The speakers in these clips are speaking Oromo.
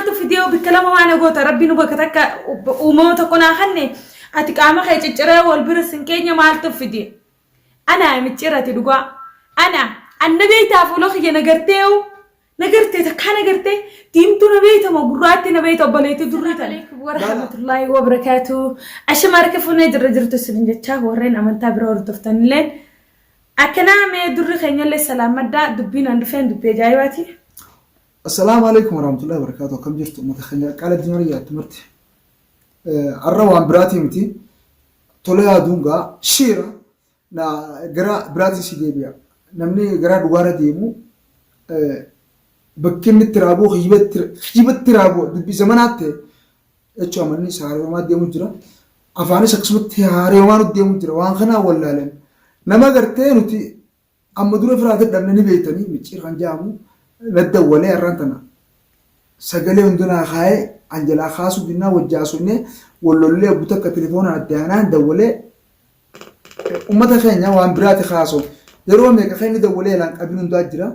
Maaltu fidee bikka lama waan goota rabbi nu bakka takka uumama tokko naa kanne ati qaama kee cicciree wal bira sin keenya maaltu fide. Ana micciirati dhugaa. Ana anna beektaa fuula kiyya na gartee'u na gartee takkaa na gartee diimtuu na beekta moo gurraatti na beekta obboleettii durrii tana. Warahmatullahi wabarakaatu. Ashama harka fuunee jirra jirtu isin jechaa warreen amantaa bira hordoftanilleen akkanaa mee durri keenyallee salaamaddaa dubbiin an dhufeen dubbii ajaa'ibaati. Assalaamu alaikum warahmatullahi wabarakatuh. Akkam jirtu uummata keenya qaala addunyaa biyyaatti marti. Har'a waan biraatii miti. Tolee yaaduun gaa shiira na gara biraatiin si deebi'a. Namni gara dhugaarra deemu bakki inni itti raabuu kijibatti raabuu dubbii zamanaatti jechuun amanni isa haaroomaa deemu jira. Afaanis akkasumatti haaroomaa nutti deemu jira. Waan kanaa wallaalan. Nama gartee nuti Amma dura firaa dadhabne ni beektanii micciir kan jedhamu na dawwalee har'aan tana sagalee hunda naa kaayee an jalaa kaasuu dinnaa wajji haasofnee wal lollee oggu takka telefoonaan adda aanaan dawwalee ummata keenya waan biraati kaasoo yeroo meeqa kan inni dawwalee elaan qabin hundaa jira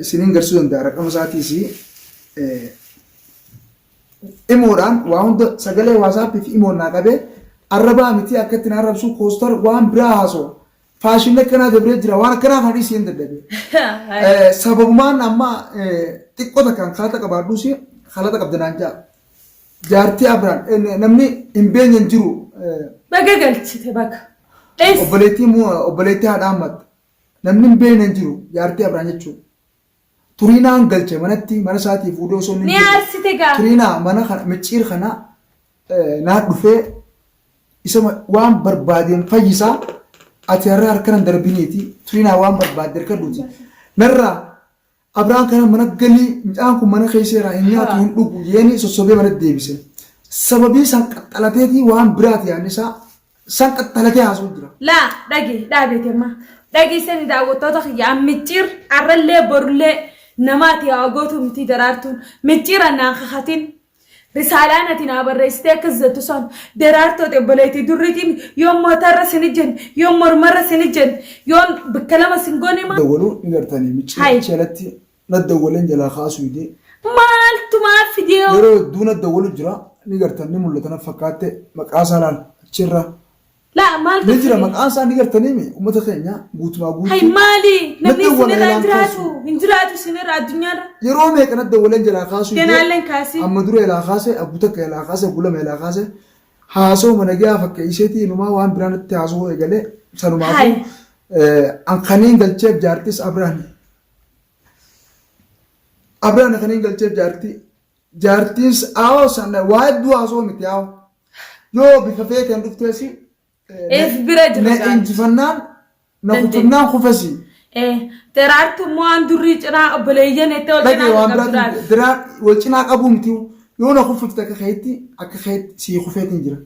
isiniin garsiisuu danda'a raqama isaatiis imoodhaan waa hunda sagalee waasaappii fi imoon naa qabee arrabaa miti akka itti na arrabsu koostar waan biraa haasoo Faashinni akkanaa dabree jira waan akkanaa kana dhiisii hin dadhabe. Sababumaan amma xiqqoo takkaan kalaxa qabaadhuus kalaxa qabda naan ja'a. Jaartii Abiraan namni hin beenye hin jiru. Baga galchite baga. Dheessi. Obboleettii obboleettii haadha Ahmad namni hin beekne hin jiru jaartii Abiraan jechuudha. Turiinaan galche manatti mana isaatii fuudhee osoo inni Ni hin jirre. aarsite gaa. Turiinaa mana kana micciir kana naa dhufee isa waan barbaadeen fayyisaa ati har'a harka nan darbiniiti turinaa waan barbaadde harkadhuuti narraa Abiraan kana mana galii mucaan kun mana keessa hin nyaatu hin dhugu jeeni sossobee mana deebise sababii san qaxxalateetii waan biraati yaadni isaa san qaxxalatee haasa'u jira. Laa dhagi dhaabeeti amma dhageessani daawwattoota kiyya an micciir arrallee borullee namaati haa gootu miti daraartuun micciir annaan kakatin Risaalaan ati naa barreessitee akkas jettu san daraartuu ati obboleettii durriitiin yoon matarra sin ijjanne yoon mormarra sin ijjanne yoon bakka lama sin goone maal Dawwaluu ni gartanii micciir Hai. achi alatti na dawwaleen jalaa kaasuu didee. Maaltu maal fidee hoo? Yeroo hedduu na dawwalu jira ni gartan ni mul'ata na fakkaatte maqaa isaa laal achirra. Laa maaltu Ni jira fide? maqaan isaa ni gartaniimi uummata keenya guutumaa Hay guutuu. maali? Na Namni dawwala isinirraa hin elaan jiraatu. kaasu. Hin jiraatu isinirra addunyaarra. Yeroo meeqa na dawwaleen jalaa kaasuu didee Ganaalleen kaasii. amma dura elaa kaase abbuu takka elaa kaase abbuu lama elaa kaase haasoo mana gahaa fakkeesseetii inumaa waan biraa natti haasoo eegalee sanumaafuu Hay. an kaniin galcheef jaartis Abrahaami. Abrahaami kaniin galcheef jaartii jaartiis aawoo sana waa hedduu haasoo miti aawoo yoo bifa feeteen dhufteesi Eef bira jira na gaarichi. injifannaan na Dandeenya. kufannaan kufesi. Eh, daraartu immoo waan durrii cinaa obboleeyyan itti ol Dhagee cinaa waan qabdu biraatiin daal. biraa wal cinaa qabuu miti yoo na kuffifte akka keetti akka keetti sii kufeetiin jira.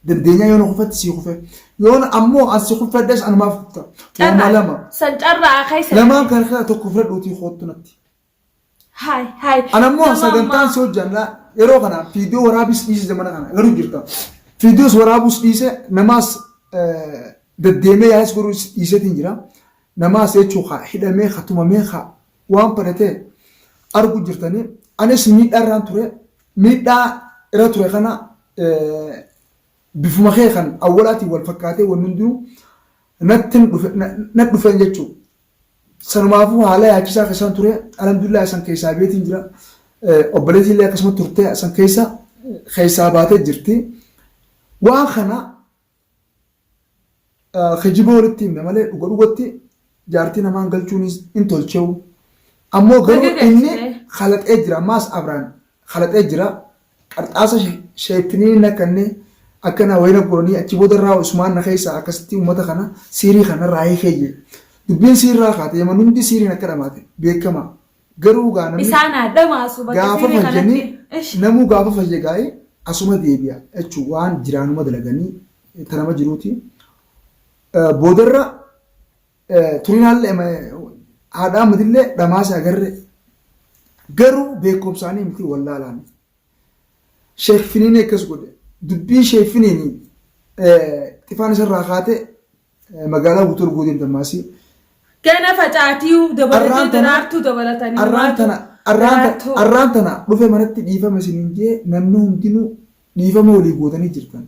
Dandeenyaa yoo na kuffette sii kufe. Yoo na ammoo an si kuffadhes anumaaf kufta. Waanuma Carraa. lama. San carraa keessa. Lamaan kana keessaa tokko fudhadhuutii koottu natti. Haay haay. Ana immoo Nama sagantaan ammaa. si hojjanna yeroo kana viidiyoo waraabis dhiise zamana kana garuu jirta. Viidiyoos waraabuus dhiise namaas deddeemee yaa'is godhuus dhiiseetiin jira. Namaas jechuun ka hidhamee ka tumamee ka waan fedhatee argu jirtanii. Anis miidhaa irraan ture miidhaa irra ture kana bifuma kee kan awwalaatiin wal fakkaatee wanni hundinuu natti dhufe na dhufeen jechuudha. Sanumaafuu haala yaachisaa keessaan ture. Alhamdulillah san keessaa beetiin jira. Obboleettii illee akkasuma turte san keessa keessaa baatee jirti. Waan kana kijiba walitti himne malee dhuga dhugatti jaartii namaan galchuunis hin tolcheewu. Ammoo garuu Baga inni galchite. kalaxee jira. Ammaas Abraan kalaxee jira. Qarxaasa sheefinii na kannee akkana wayina godhanii achi booda irraa Usmaan na keessaa akkasitti uummata kana siirii kana irraa hiikee jee. Dubbiin siirraa kaate yaman hundi siiriin akka dhamaate beekama. Garuu gaa namni Isaan haa dhamaasu bakka gaafa siirii fayyanii kanatti. Ish. namuu gaafa fayye gaa'e asuma deebi'a jechuun waan jiraanuma dalaganii tanama jiruuti. Boodarra Turinaallee haadha Ahmadillee dhamaase agarre garuu beekumsaanii miti wallaalaan. Sheek Finiinii akkas godhe. Dubbii Sheek Finiinii xifaan isarraa kaate magaalaa guutuu arguu deemtan maasii. Gana facaatiyu dabalatee Arraan tana daraartuu dabalatanii arraan maatu. tana Arraan Daraartuu. arraan tana dhufe manatti dhiifama isiniin jee namni hundinuu dhiifama walii gootanii jirtan.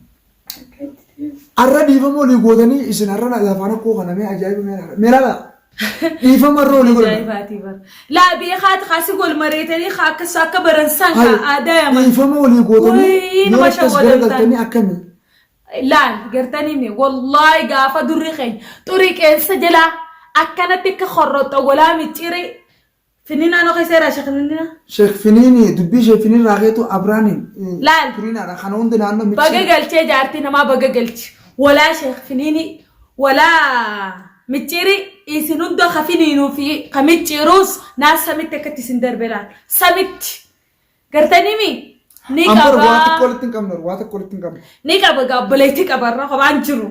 Arra dhiifama walii gootanii isin arra lafaan akkoo kana mee ajaa'iba mee laala. Mee laala. Dhiifama arra walii godhan. Ajaa'ibaati bara. Laa beekaati kaasi gol mareetanii kaa akkas akka baransan kaa aadaa yaman. Dhiifama walii gootanii Wayii, yoo nama akkas shawwadamtan. garagaltanii akkamii? Laal gartanii mee wallaahi gaafa durri keenya xurii qeensa jalaa akkanatti akka horroxxa golaa micciiree Finiinaa noo keessa jiraa sheekh Finiinaa? Sheekh Finiini dubbii Sheekh Finiin raakeetu Abraaniin Laal. Turiinaadha kana hunda naannoo Baga micciir galchee jaartii namaa baga galchi. Walaa sheekh Finiinii walaa micciirii isin hunda ka finiinuu fi ka micciiruus naa samitti akkatti isin darbe laal. Samitti. Gartanii mi? Ni An bar waa qaba. tokko walitti hin qabnu waa tokko walitti hin qabnu. Ni qaba gaa obboleettii qaba irra kophaan jiru.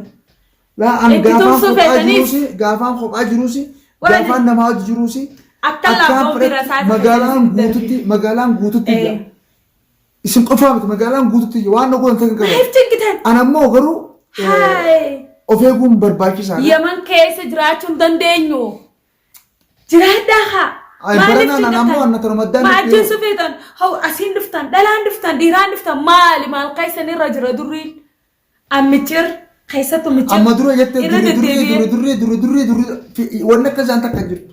Laa an Itti gaafaan tumsuu kophaa feetaniis. jiruusi gaafaan kophaa jiruusi Warra gaafaan namaa hojii jiruusi Akka akkaan laabboon bira fedhetti isaati magaalaan fayyadamu guututti magaalaan guututti Eh. ija. Isin qofaa miti magaalaan guututti ija waan na gootan hin qaban. Maaliif cinqitan? An ammoo garuu eh, Haay. of eeguun barbaachisaadha. Yaman keessa jiraachuu hin dandeenyu. Jiraadhaa haa. Ay, Maaliif baranaan an ammoo cinqatan? anna tanuma addaan Ma natti ajjeesuu feetan? Hoo asiin dhuftan, dhalaan dhuftan, dhiiraan dhuftan maali maal keessan irra jira durriin? An micciir keessattu micciir. Amma dura jette Irra durri durri deddeebi'ee. durri durri durri durri durri wanni akka isaan takka hin jirtu.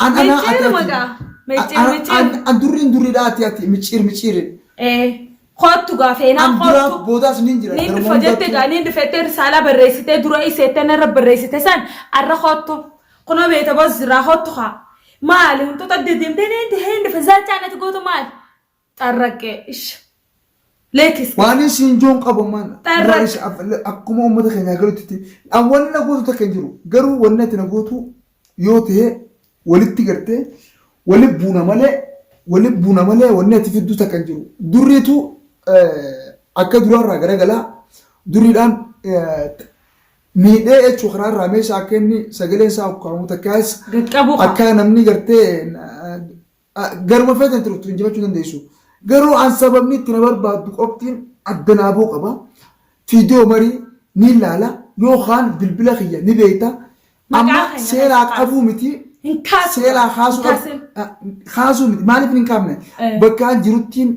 An anaa ati Micciir ati. maqaa. Micciir An- micciir. an- An durriin durriidha ati ati micciir micciiri. Ee kottu gaa feenaa An duraaf kottu. boodaas nin jira. Niin Garuma dhufa jette hundattuu. gaa niin dhufettee risaalaa barreessitee dura iseettee narra barreessite san arra kottu. Kunoo beeta bos jiraa kottu kaa. Maali wantoota deddeemtee niin niin dhufa zaachaa natti gootu maali? Xarraqqee ish. Leekis. Waan isin joon qabu maan Xarraq. waan isin akkuma uummata keenyaa galutti an wanni na gootu takka hin jiru garuu wanni ati na gootu yoo ta'e walitti gartee wali buuna malee wali buuna malee wanni ati fidduu takka hin jiru durriitu akka duraarraa garagalaa durriidhaan miidhee jechuu karaarraa meeshaa akka inni sagaleen isaa ukkaamamu takkaas Gaqqabuu qaba. akka namni gartee Garuma feeten turtu injifachuu dandeessu. Garuu an sababni itti na barbaaddu qoftiin adda naa boo qaba. Fiidiyoo marii ni ilaala yookaan bilbila kiyya ni beekta. Maqaa Amma keenya seeraa keessa qabuu miti. Hin kaasu. Seeraa kaasuu Hin kaasin. kaasuu miti. Maaliif hin kaafne? Eh. Bakka an jiruttiin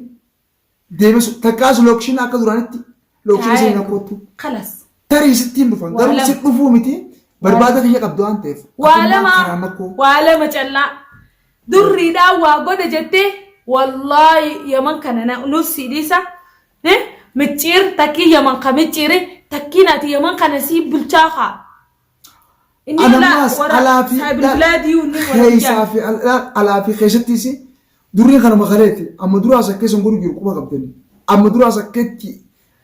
deemee takkaas lookshina akka duraanitti lookshina Taa'ee. seenaa kottu. Kalas. Tarii sittiin dhufan Waa garuu lama. si dhufuu miti barbaada kiyya qabdu waan ta'eef. Waa Atummaan lama karaa makkoo. waa lama callaa durriidhaan waa godha jettee wallaahi yaman kana nuuf sii dhiisa Eh, micciir takkii yaman ka micciiri takkiin ati yaman kana sii bulchaa kaa. Inni Ana alaa ammaas warra alaa fi saahibil bilaadii inni warra keessaa biyyaa. fi alaa fi keessattis durriin kanuma kaleeti amma duraas akka isin godhu jiru quba qabdani amma duraas akka itti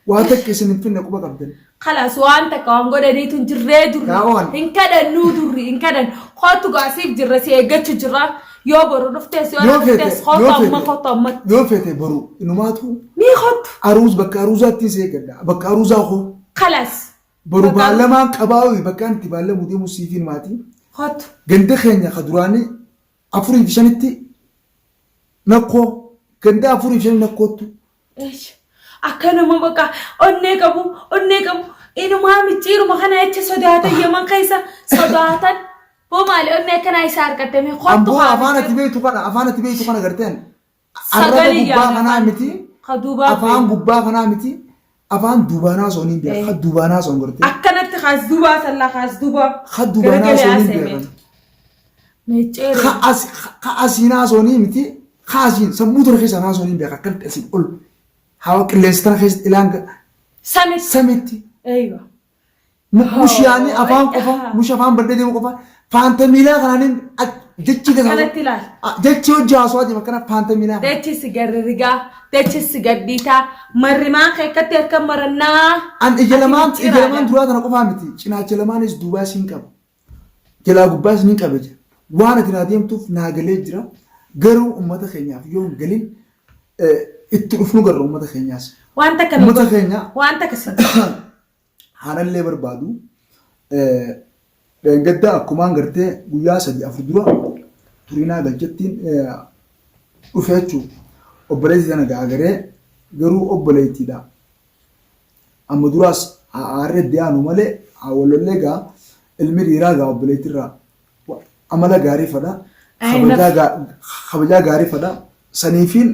waa takka isin hin finne quba qabdani. Kalas waan takka waan godhaniitu hin jirree durri. Gaa'oon. Hin kadhannuu durri hin kadhan. Kootu gaasiif jirra si eeggachu jirra. Yoo boru dhuftees yoo Yoo irra feete dhuftees kootu yoo amma feete kootu amma. yoo feete boru inumaatu Ni kootu. aruuz bakka aruuzaatti si eeggadha bakka aruuzaa koo Kalas. boru Bakka baallamaan qabaa'u bakka ani itti baallamu deemu siif himaati. Kootu. Ganda keenya ka duraanii afurii fi shanitti nakkoo ganda afurii fi shanii nakkoottu Eish. Akka nama bakka onnee qabu onnee qabu inumaa micciiruma kana jecha sodaatan yaman keessa sodaatan boo maali onnee akkanaa isaa argattame kottu Amboo haa afaan ati micciir beektu kana afaan ati beektu kana garteen arraba sagalii gubbaa yaada kanaa afaan miti ka duubaa afaan beeku. gubbaa kanaa miti afaan duubaanaa sooniin Eh. beeka ka duubaanaa soon gartee Akkanatti kaas duubaa sallaa kaas duubaa ka duubaanaa garagalee sooniin haasa'e beekan micciire. ka as ka asiin haasoonii miti ka asiin sammuu tana keessaa haasooniin beeka akkanatti asiin ol hawa qilleensa tana keessatti ilaan Samitti. samitti Eeywa. Mushaani afaan qofa musha afaan badhee deemu qofa faanta miilaa kanaanin jechi keessa Akkanatti ilaali. jechi hojii haasawaa deema akkana faanta miilaa kana. Dachi si garrigaa, dachi si gadhiitaa, marrimaan kee akkatti harka marannaa. An ija Ati lamaan ija micciiraadha. lamaan duraa tana qofaa miti cinaacha lamaanis duubaa siin qaba. Jalaa gubbaas ni qaba jira. Waan ati naa deemtuuf naa galee jira. Garuu uummata keenyaaf yoo hin galin itti dhufnu garra uummata keenyaas. Waan takka nu Uummata godhu. keenya Waan takka si haanallee barbaadu. Dheengadda akkumaan gartee guyyaa sadii afur dura turinaa galchattiin dhufe jechuudha. Obboleettii tana gaagaree garuu obboleettiidha. Amma duraas haa aarree itti aanu malee haa wal lollee gaa ilmi dhiiraa gaa obboleettiirraa amala gaarii fadha. Kabajaa gaa- kabajaa gaarii fadha. Saniifiin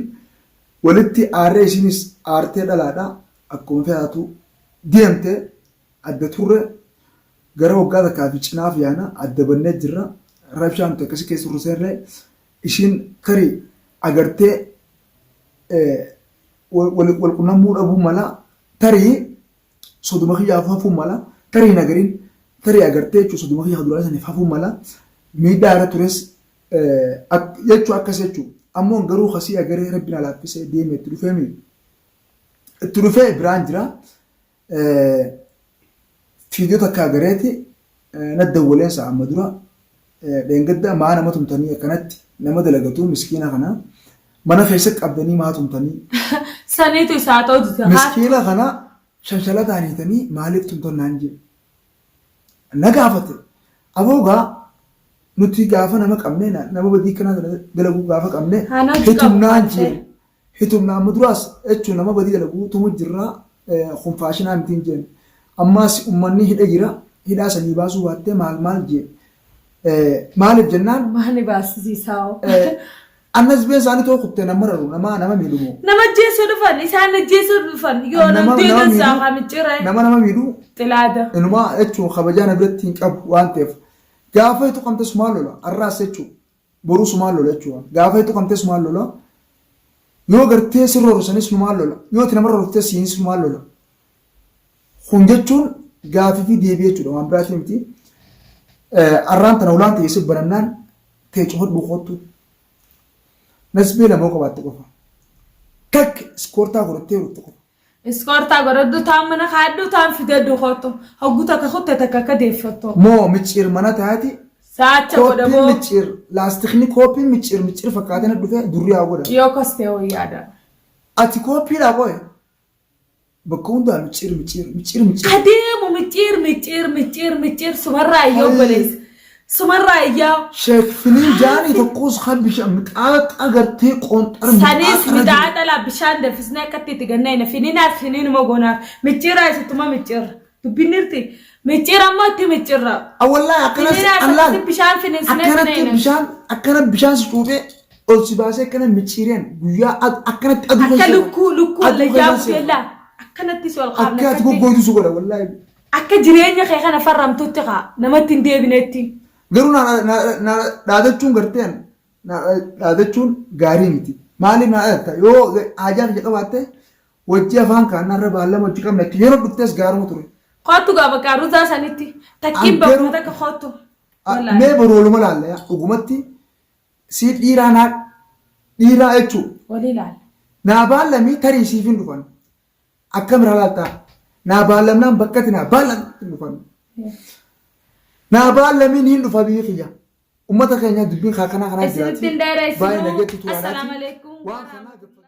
walitti aarree isiinis aartee dhalaadha. Akkuma fe'atu deemte adda turre gara waggaa takkaa fi cinaaf yaana adda bannee jirra. Rabshaan nuti akkasii keessa turre sanillee ishiin tarii agartee wal qunnamuu dhabuu mala tarii soduma kiyyaaf hafuu mala tarii hin agarin tarii agartee jechuun soduma kiyya duraa saniif hafuu mala miidhaa irra tures jechuu akkas jechuu ammoo garuu kasii agaree rabbi na laaffisee deeme itti dhufee mi itti dhufee biraan jira Fiidiyoo takka agareeti na dawwaleen sa'a amma dura dheengadda maa nama tumtanii akkanatti nama dalagatu miskiina kana mana keessa qabdanii maa tumtanii Saniitu isaa ta'u dide. miskiina kana shanshalataan hiitanii maaliif tumtan naan jedhe na gaafate aboo gaa nuti gaafa nama qabne nama badii kana dalaguu gaafa qabne Haa namti qabu hitumnaan qabdee. jeen Hitumna amma duraas jechuun nama badii dalagu tumu jirra kun faashinaa miti hin jeen. Ammaas ummanni hidha jira hidhaa sanii baasuu baattee maal maal jee. Maaliif jennaan Maali baasisiisaa hoo? annas been isaanii too kutte nama mararu nama nama miidhu moo. Nama ajjeesuu dhufan isaan ajjeesuu dhufan yoo Nama namti nama dansaa miidhu kamicciiree nama nama miidhu xilaada. inumaa jechuun kabajaa na biratti hin qabu waan ta'eef gaafa itti qabte sumaan lola arraas jechuun Boruu sumaan lola jechuudha. Gaafa itti tuqamtes sumaan lola. Yoo gartee si roorrisanis numaan lola. Yoo itti nama roorriftes siinis numaan lola. Kun jechuun gaafii fi deebii jechuudha waan biraatii miti. Arraan tana ulaan ta'e si banannaan ta'e cufadhu koottu. Nasbee lama yoo qabaatte qofa. Takka iskoortaa godhattee dhufte qofa. Iskoortaa godhadhu taan mana kaadhu taan fidadhu kottu. Hoggu takka kutte takka akka deeffattu. Moo micciir mana taati Saacha godha kooppiin moo micciir laastikni kooppiin micciir micciir fakkaatee na dhufe durri haa godha. yoo kostee wayyaadha. Ati kooppiidhaa qoye bakka hundaa micciir micciir micciir micciir. Ka deemu micciir micciir micciir micciir sumarraa iyya obboleessa. Sumarraa iyyaa. Sheek filiin jaanii tokkos kan bishaan mixaaxa gartee qoonxara Sanis mixaaxa irra jiru. mixaaxa laa bishaan danfisnee akkatti itti gannayna fininaas finiinuma goonaaf micciiraa isittuma micciirra dubbiin irti micciira ammoo itti micciirra Wallahi akkanas fininaas allaan akkasi bishaan finiinsnee akkanatti finayna bishaan akkana bishaan si cuuphee ol si baasee akkana micciireen guyyaa akkanatti aduu akka keessa lukkuu lukkuu aduu wallayyaa keessa seenu. buteellaa akkanatti si ol qaabna Akka ati akkatti goggooytu si godha wallahi. Akka jireenya kee kana farramtutti kaa namatti hin deebinetti. Garuu naa dhaadachuun garteen naa dhaadachuun gaarii miti. Maaliif naa dhaadatta? Yoo haajaa kiyya qabaatte wajji afaan kaannaa irra baallama wajji qabna jechuun yeroo dhuftes gaaruma ture. Koottu gaa bakka ruzaa sanitti takkiin An bakkuma garuu takka koottu. Wallaahi. mee boru waluma laalla yaa dhugumatti sii dhiiraa naa dhiiraa jechuu Walii laalla. naa baallamii tarii siif hin dhufan. Akkam irraa laaltaa? Naa baallamnaan bakkatti naa baallamtti hin dhufan. Naa baallamiin hin dhufa biyyi kiyya. Ummata keenya dubbiin kaa kanaa kanaa Isinitti jiraati. hin Baay'ee dheeressinuu. nageetti turaadhaati. Assalaamu alaikum Waan kanaa warahmatullahi.